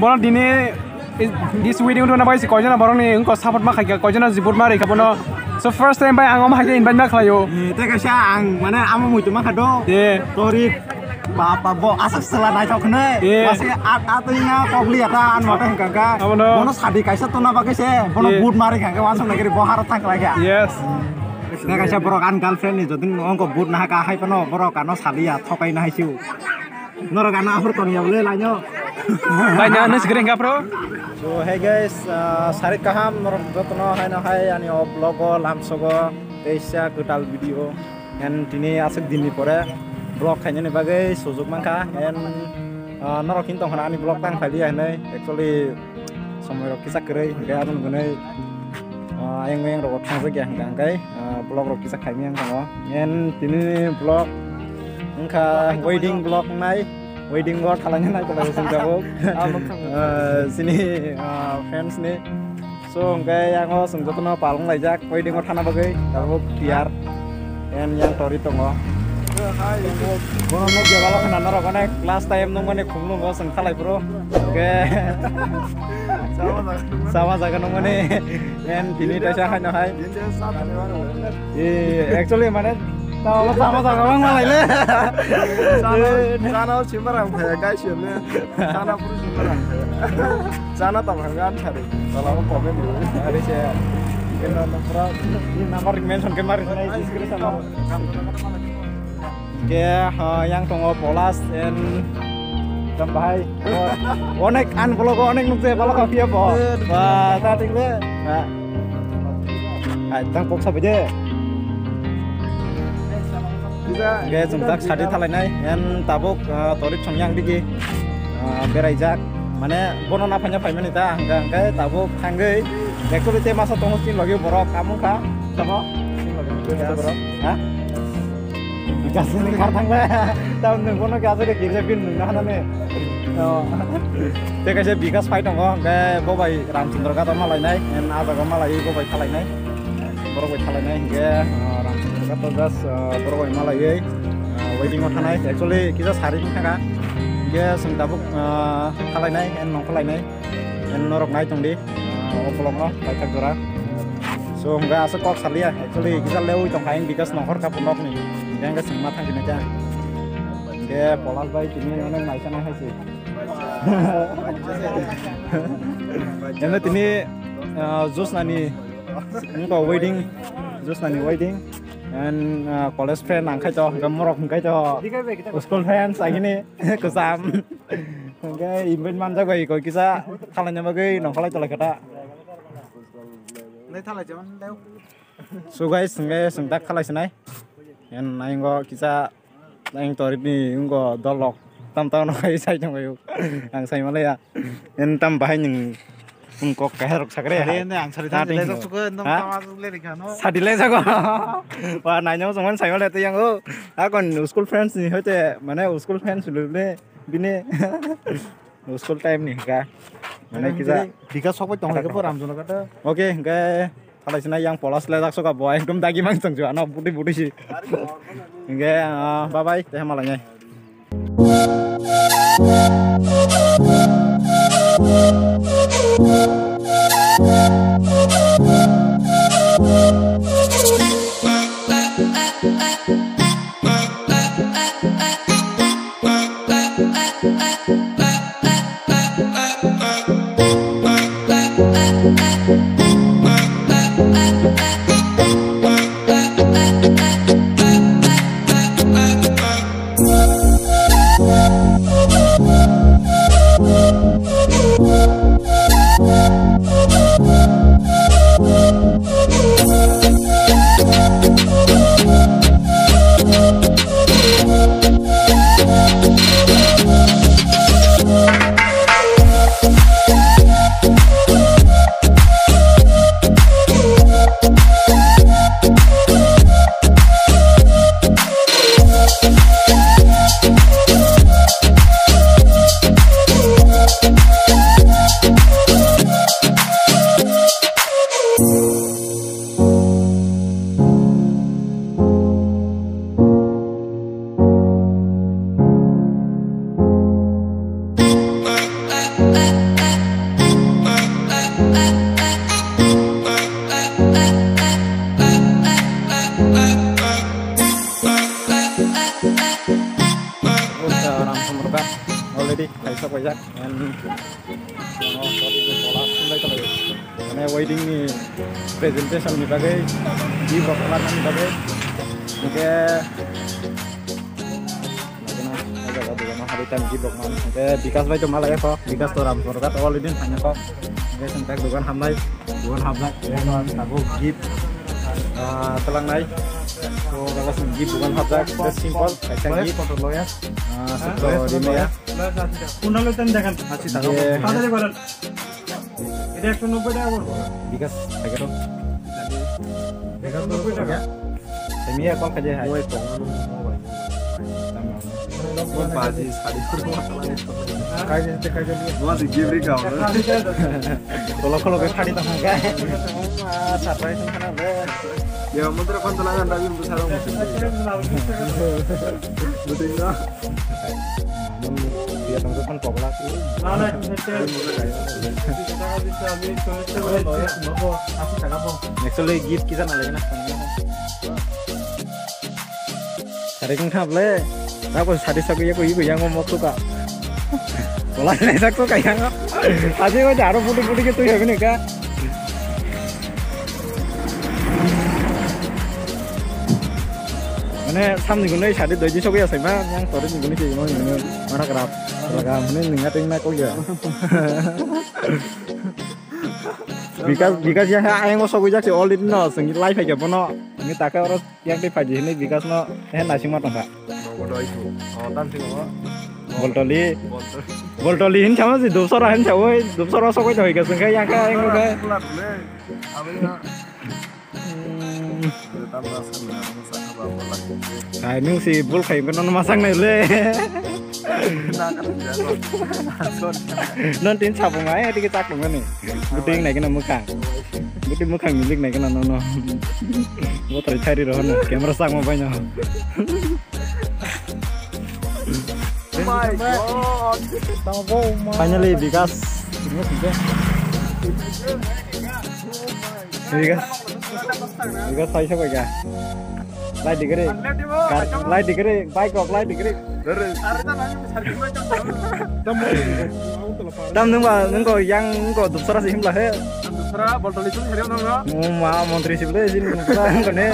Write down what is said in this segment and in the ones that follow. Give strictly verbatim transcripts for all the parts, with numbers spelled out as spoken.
Bono dini this wedding rwna bai se koijono borokni wngkha support ma khaikha, koijono jibut ma rikha bono. So first time bai ang omo haikhe invite ma khlaio. Eh, tei kaisa ang mane amo muitu ma kha do. Eh. Tori bapa bo aswk sela naithok hwnwi. Eh. Mase at at na kobli ata an mata hwnkha kha. Abono. Bono sadi kaisa tona bagwi se bono Eh. But ma rikha khe wansuk nai khe bo haro thang khlai kha. Yes. Tei kaisa borok an girlfriend ni jodi ongko but na kha hai phano borok ano sadi ya thokai na hai siu. Norok ano aphuru tongya bole laino. Bai na nung sikring ka pro. So hey guys, uh, sarik kaham norok jotono haino hai ani o vlog o lamsogo teisa kwtal video. And tini aswk dinni pore vlog khainani bagwi sujuk mankha. And uh, norok hin tongkhana ani vlog tang phai liya hinwi actually somoi rok kisa kwrwi hwnkhe aboni hwnwi ah, ayang mayang rok thangjak ya hwnkha hwnkhe ah, vlog rok kisa khaimya wng tongo. And tini vlog wngkha wedding vlog wngnai, wedding o thalaina nai tonglaio chwng tabuk. Ah, chini ah, fans ni. So hwnkhe yang o chwng jotono palong laijak wedding o thana bagwi tabuk tiyar. And yang tori tongo. Bono nukya balo khna norok onek last time nungmani khumlungo chwng khalai bro. Hwnkhe sama jaga nungmani. And tini taisa haino hai. Eh, actually mane tamo sama jaga bang malai le. Sana sana simbarang phaya guys ya le. Sana puru simbarang phaya. Sana tamo hanggan thari. Kalau komen dulu. Ada saya. Ini number mention kemarin saya description. Ke yang tongo Polas and tam bahai. Onek an vlog o onek nukje vlog o phiya bo. Ba ta thik le. Hai tang kok sabai de. Ge chwng tak sadi thalainai and tabuk ah, torik chwng yang digi ah, beraijak mane bono na phanya phaimani ta hwnkha hwnkhe tabuk thangwi actually te masa tongo chini logi borok amung kha tamo chini logi borok ha. Bikas ni khar thangla. Tam nung bono kya jare girja bin nung na hanane. Te kaisa Bikas phai tongo, hwnkhe bo bai Ramchandra Ghat o malainai, and a jaga malai bo bai thalainai. Borok bai thalainai, hwnkhe ah, Ramchandra Ghat o just ah, borok bai malaiwi ah, wedding o thanai. Actually kisa sari wng thangkha. Hwnkhe chwng tabuk ah, thalainai, and nongkhorlainai. And norok nai tongdi ah, o vlog no paithak jora. So hwnkhe aswk kok salia actually kisa lewi tongkha ang Bikas nongkhor kha bo nokni hwnkhe hwnkhe chwng ma thangkhe nai kha. Hwnkhe Polas bai tini onek naisana hai se. Eno tini ah, Josna ni wngkha wedding, Josna ni wedding and ah, college friend ang khai to hwnkhe morok hwnkhe to school friends agini kwcham. Hwnkhe invite manjak bai koi kisa thalaina bagwi nongkholai tolai kha ta. Nai thalai jaman deu. So guys, hwnkhe chwng tak thalai sinai. Yan naingo kisa naing torik ni wngko dolok tam tam no khai sai tong bayo. Ang sai malaya. Yan tam bahai ning Wng kok kaisa rok sakre. Sari ende ang sari tang jilai sok suka, nong tama le rikha no. Sadi le jago. Wa naino jongman sayo le tiyang o. Akon school friends ni hoite mane school friends le bini school time ni ka. Mane kisa. Bika sok bai tong ke po Ramchandra Ghat. Okay, hwnkhe thalai sinai yang Polas le jak soka bo ekdom dagi mang chang ju ano budi budi si. Hwnkhe bye bye te malai nai. And mane wedding ni presentation ni bagwi, gift rok rwna ni bagwi, hwnkhe nagina o jaga dogano habwi tang gift rok man. Hwnkhe Bikas bai to malai kho, Bikas to Ramsor gat already thangnai kho. Hwnkhe chwng tak dogan hamnai, dogan hamjak, tabuk gift, ah, twlangnai. To jaga chwng gift dogan hamjak, just simple kaisa gift. Ah, so, rimaya. পনেরো লেতেন দেখেন। আশি টাকা। তাড়াতাড়ি করেন। এটা একশো নব্বই টাকা পড়বে। বিকাশ, এগারো। বিকাশ নব্বই টাকা। মিয়া কল খাজে হাই। ওই তো। বাজি, শাড়ি। কাজে, কাজে। বাজি, গিবরি কাও। খোলো, খোলো, কে শাড়ি তো হাঙ্গা। সারপ্রাইজ খানা বে। Ya, motor kon tala ganda bim tu sarong. Betul na. Dia tong kon pokla. Actually gift kita na lagi na. Sari kung thap le. Nako sari saku ya ko ibu yang ngomong suka. Wala nai sak to kaya nga. Aje ko jaro putu putu ke tu ya bini ka. Mane samni gunai sari doi di sok ya sai ma yang tori ni gunai ke mo ni mana kerap. Laga mane ninga ting na ko ya. Bikas bikas yang ha ayang sok jak si all it no sengi life ya bono. Ini tak orang Yang tei phaidi hinwi Bikas no he naisingma tongkha. Nogo doi tu. Oh, tam sing mo. Boltoli. Boltoli. Boltoli hin sama si dubsora hin sawoi dubsora sokoi doi ka sengkai yang ka yang ka. Pulat le. Abang na. Hmm. Tam rasa na, rasa apa apa lah. Kai nung si bul khai kono masang nai le. Na ka. Non tin sabung ai tiki tak nungani. Buting nai kena mukhang. Buti mukhang milik nai kena nono. Bo tari chari rohono camera sakma baino. Oh my God. Finally, Bikas. Bikas. Bikas, paisa bai ka. Lai degree. Lai degree. Bike rok lai degree. Tam nung ba nung ko yang nung ko dupsara si himla he. Dupsara bol toli sung hari nung no. Muma montri si bole sin dupsara nung ko ne.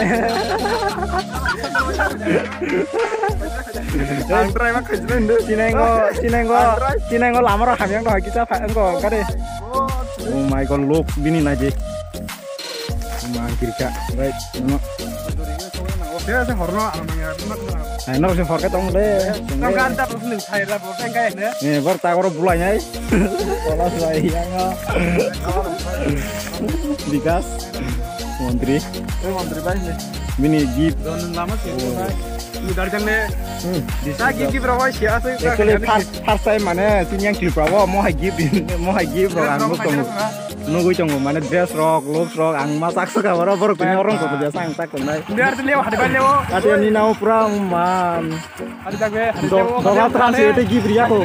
Ang try ma khajna ndo. Sinengo sinengo sinengo lamaro hamyang no kita pha nung ko kare. Oh my God, looks bini na je. Mang kirka, right? No. Dia se horno ang nang ya. Ai no se horka tong le. Tong kan ta pun sai la bo tang kai ne. Eh, bar ta goro bulai nai. Kola sai yang. Bikas. Montri. Eh, montri bai ne. Bini gift. Don lama se bai. Ni dar jang ne. Hmm. Sa gift gift rawai sia se. Actually first first time mane sini yang Tripura wo mo hai gift mo hai gift ro ang tongo. Nugui tongo, mane dress rok, looks rok, ang ma sak saka oro borok tini orang kok biasa ang sak tongnai. Dia ada leo, ada leo. Ada ni nau pura man. Ada tak be, ada leo. Doga transi ete gift ria ko.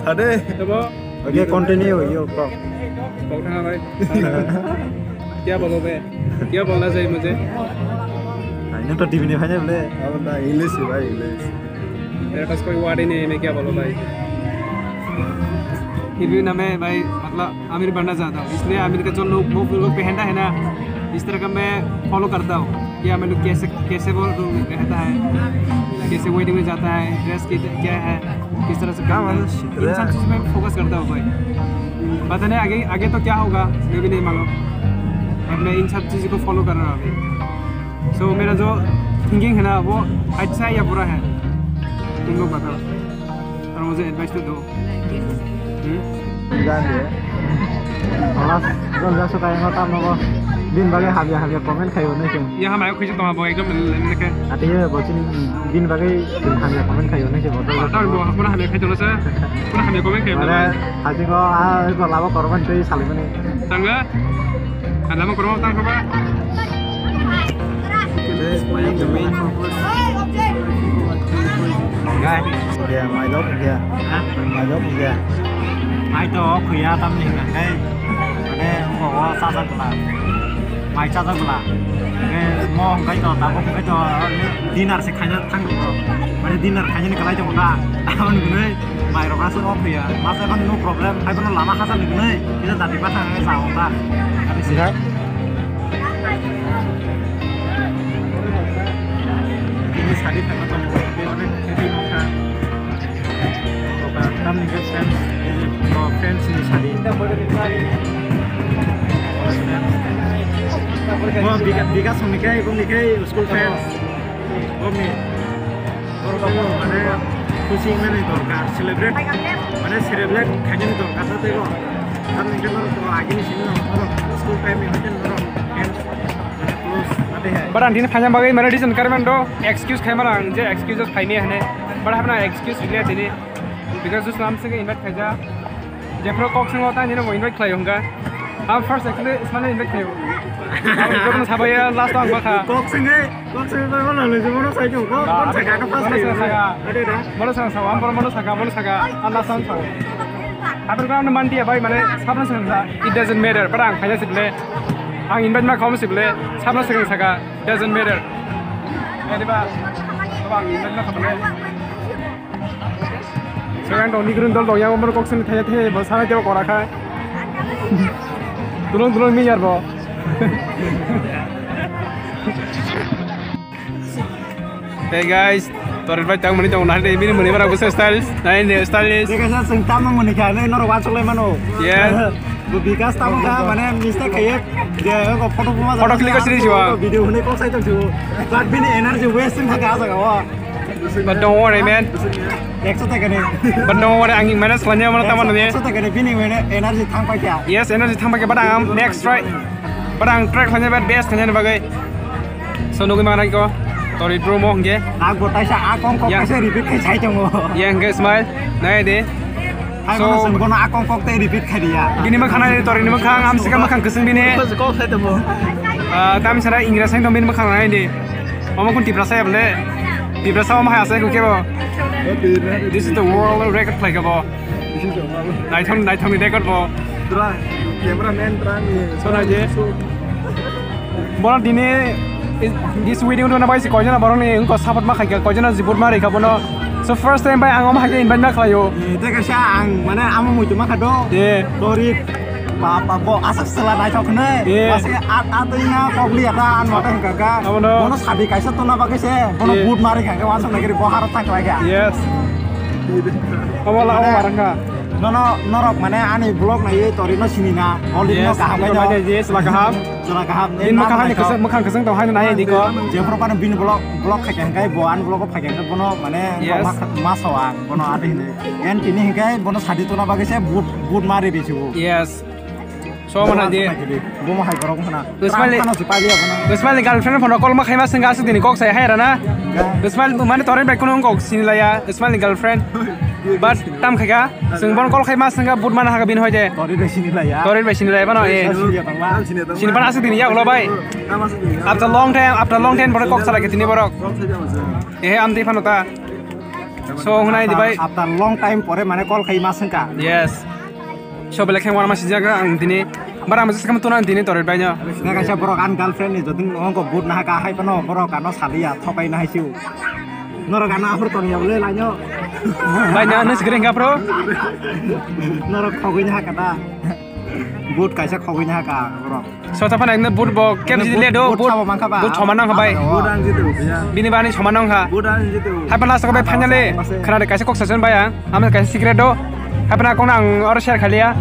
Sade. Coba. Okay, continue, yo, bro. Kok thang bai. क्या बोलो बे? क्या बोलना चाहिए मुझे? Ai, nung to T V ni phai nai bole. Abo na English se bai, English. मेरे पास कोई वर्ड ही नहीं है, मैं क्या बोलूँ भाई? फिर भी ना मैं भाई, मतलब, अमीर बनना चाहता हूँ, इसलिए अमीर का जो लोग, वो लोग पहनता है ना, इस तरह का मैं फॉलो करता हूँ कि अमीर लोग कैसे, कैसे वो रहता है, कैसे वेडिंग में जाता है, ड्रेस की क्या है, किस तरह से पहनता है, इन सब चीज़ में फोकस करता हूँ भाई। पता नहीं आगे, आगे तो क्या होगा, मैं भी नहीं मालूम, पर मैं इन सब चीज़ों को फॉलो कर रहा हूँ अभी। So मेरा जो थिंकिंग है ना, वो अच्छा है या बुरा है, तुम लोग बताओ और मुझे एडवाइस तो दो। Hmm? Gan dia. Alas, jon jaso kaya ngo tam nogo. Din bagi habia habia comment khayo ne sing. Ya hamai khuisi tong bo ekdom leke. Ati ye bo chini din bagi habia comment khayo ne sing. Tar bo pura hamai khai tong sa. Pura hamai comment khayo. Mane hajingo a ko labo korban tei salimani. Tangga. Ada mau ke rumah tang coba. Guys, yeah, my dog, yeah. Hah? My dog, yeah. Mai to, kuya tam ni nang kai. Mane, mo, mo, sa, sa, kula. Mai chajak bwla. Hwnkhe mo hwnkhe to, tabuk hwnkhe to dinner se khaina thang rwgo. Mane dinner khainani kwlai tongo da. Aboni hwnwi mai rok aswk off ya. Masa no problem. Hai bono lama hachal ni hwnwi. Kisa dati ma thang sa ong da. Ani sida. Ini sadi thangma tongo. Ini mokha. Tamni hwnkhe friends, friends ni sadi. Bo Bika-, Bikash ni khe, boni khe school friends. Boni. Borok mane khusi mani dorkar, celebrate, mane celebrate khainani dorkar ta teibo. Tamni hwnkhe norok agini simi norok school time ni hwnkhe norok friends, mane close, mane hai. But ang tini phaina bagwi mane reason karman do excuse khaimani ang je excuse phaini hane. But hapna excuse rwliya tini. Because just nam sing invite khaija. Jephru kok singo ta nino invite khlaio hwnga. Am first actually ismani invite khlaio. Am jotono sabaya last ang bakha. Kok singe, kok singe bai mana le jono sai jong kok. Kon saka ka first. Mono saka. Ade da. Mono saka sa, am mono saka, mono saka. Am last ang sa. Habar ko am man dia bai mane sabna saka. It doesn't matter. But ang khaija sible. Ang invite ma khom sible. Sabna saka saka. Doesn't matter. Ade ba. Ba ang invite ma khom. Sekarang dong, ni gerung dol dong, yang umur kok sini thaya thaya, bos sana jawab orang kai. Tulung tulung ni yar bo. Hey guys, Torit bai tang mani tong nai de, bini mani bara busa style, nai de style is. Dia kasa sengtam mani kha, nai norok wansuk lai mano. Yeah. Bu Bikash tamo kha, mane mistake khaye, dia ko photo puma. Photo click sini jiwa. Video hune kok sai tong jiwa. But bini energy waste thang kha jaga wa. But don't worry, man. Ekso taka ni. But don't worry, ang mana selanjutnya mana taman ni. Ekso taka ni bini mana energy thang pakai. Yes, energy thang pakai. But ang next try. But ang track selanjutnya but best selanjutnya bagai. So nugui mana ko? Torit bro mo hingke. Aku taisa akong kok kaisa repeat kai sai tongo. Ya hingke smile. Nai de. Hai so, bono seng bono akong kok tei repeat khai dia. Bini makhang nai, Torit ni makhang, am sikam makhang keseng bini. Kok sai tongo. Ah, tam sara Ingra sai tong bini makhang nai di. Omo kun Tiprasa ya bole. Tiprasa omo hai asai ko kebo. This is the world record play kebo. Naithok naithok ni record bo. Drang, camera man drang ni. So nai di. Bono dini this video no bai si koijana borok ni engko support ma khaika, koijana jibut ma rika bono. So first time bai ang omo hai invite ma khlaio. Tei kaisa ang mane amo muitu ma kha do. Ye. Torit. Papa bo aswk sela naithok hwnwi. Ye. Aswk at at ina kok liya ta an mata hwnkha ka. Abono. Bono sadi kaisa tona bagwi se. Bono ye. But mari kha ka wansuk nagiri bo haro thang lai kha. Yes. Omo la omo arang kha. Nono norok mane ani vlog naiwi Torit no sini na. Already no kaham bai no. Yes, la kaham. Chwla kaham. Bini mwkhang hai kwchwng, mwkhang kwchwng tong hai nai di ko. Jephru phano bini vlog, vlog khaikha hwnkhe bo ani vlog o phaikha hwnkhe bono mane yes. Ma sao ang bono adi hinwi. En tini hwnkhe bono sadi tona bagwi se but, but mari risibo. Yes. So mana di. Bomo hai borok mana. Usmali. Phano si pali abono. Usmali girlfriend phano call ma khaima sengga asuk dini kok sai hai rana. Usmal mane Torit bai kuno kok sinilaya. Usmali girlfriend. But tam khaika. Chwng bono call khai ma swngkha, but mana hakha bini hoide. Torit bai sini lai ya. Torit bai sini lai bano, eh. Sini ya tangma. Sini bana aswk dini ya ulo bai. After long time, after long time borok kok salai khe tini borok. Eh, am tei phano ta. So, hunai di bai. After long time pore mane call khai ma swngkha. Yes. So, belai khe wana ma sijak ang tini. Bara ang sakam tuna tini Torit bai no. Na kaisa borok an girlfriend ni joding ongko but na hakha hai phano borok ano saliya thokai na hai siu. Norok ano aphuru tongya bole laino. Bai na nus gring ka bro. Norok khogwi na hakha ta. But kaisa khogwi na hakha borok. So ta phana ekne but bo kem jidi le do but. But sabo mankha ba. But soman nang kha bai. But ang jitu. Bini bani soman nang kha. But ang jitu. Hai phana sa bai finally. Khana de kaisa kok sajon bai ang. Ama kaisa secret do. Hai phana kong nang oro share khaliya.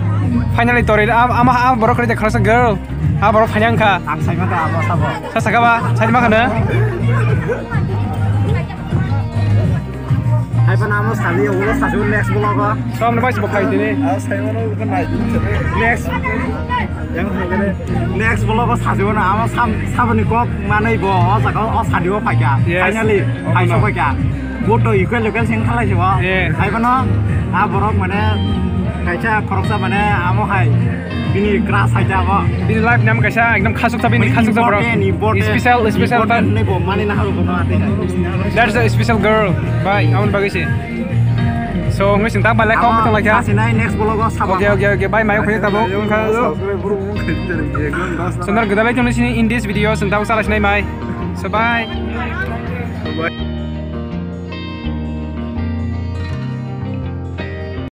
Finally Torit ama borok khali de khana girl. A borok phanyang kha. Ang sai maka abo sabo. Sa saka ba, sai ma khana. Hai pa namo sali ulo saju next vlog o. Som ne bai bo khai dini. A sai ma no ko nai. Next. Yang hagene. Next vlog o saju na amo sam sabani kok manai bo o jaga o sadi o phaikha. Yes. Finally, hai so phaikha. Boto equal equal sing khalai se bo. Yes. Hai pa no a borok mane kaisa khoroksa mane amo hai. Bini crush hai jabo. Bini life nam kaisa ekdom khasuk ta bini khasuk ta bro. Important, important, special, special important ta. Nei bo mani na haru bo ma te hai. That's a special girl. Bai, amon bagwi se. So, hwnwi chwng tak bai like kok bwtang laikha. Sinai next vlog o sabo. Okay, okay, okay. Bye, mai khoi tabo. Wngkha. Subscribe bro, bro, khoi tabo. Ekdom das. Sundar gudalai tong sini in this video, chwng tak salai sinai mai. So, bye. Bye.